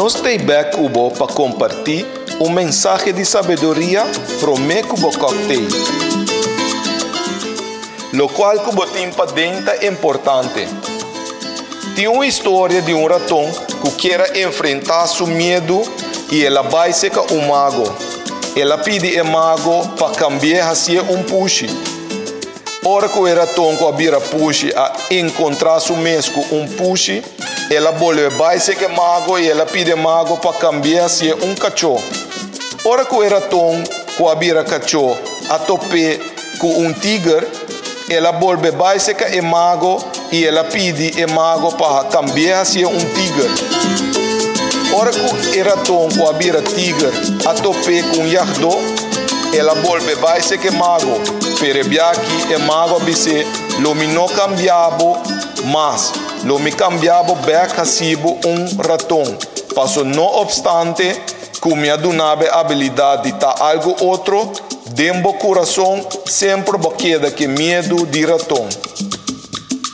Nos t'ei bek ku bo pa kompartí un mensahe di sabiduria promé ku bo kòktei. Lokual ku bo tin paden ta importante. Tin un historia di un raton ku kier a enfrentá su miedu i el a bai seka un mago. El a pidi e mago pa kambi'é hasié un pushi. Ora ku e raton ku a bira pushi a enkontrá su mes ku un pushi, el a bolbe bai seka e mago i el a pidi e mago pa kambi'é hasié un kachó. Ora ku e raton ku a bira kachó a top'é ku un tiger, el a bolbe bai seka e mago i el a pidi e mago pa kambi'é hasié un tiger. Ora ku e raton ku a bira tiger a top'é ku un yagdó, el a bolbe bai seka e mago, pero e bia aki e mago a bis'é, Lo mi no kambia bo mas, lo mi kambia bo bèk hasi bo un raton. Paso no opstante ku mi a duna bo e abilidat di ta algu otro, Den bo kurason semper bo keda ke miedu di raton.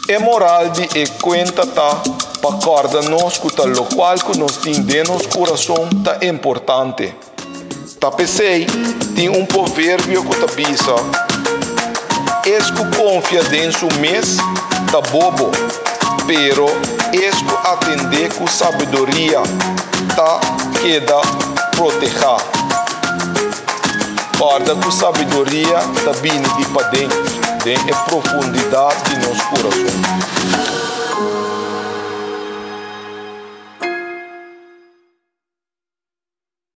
E moral di e kuenta ta pa kòrda nos ku ta lokual ku nos tin den nos kurason ta importante. Ta p'esei tin un proverbio ku ta bisa, Es ku konfia den su mes ta bobo, pero es ku atendé ku sabiduria ta keda protehá. Kòrda ku sabiduria ta bini di paden, den e profundidat di nos kurason.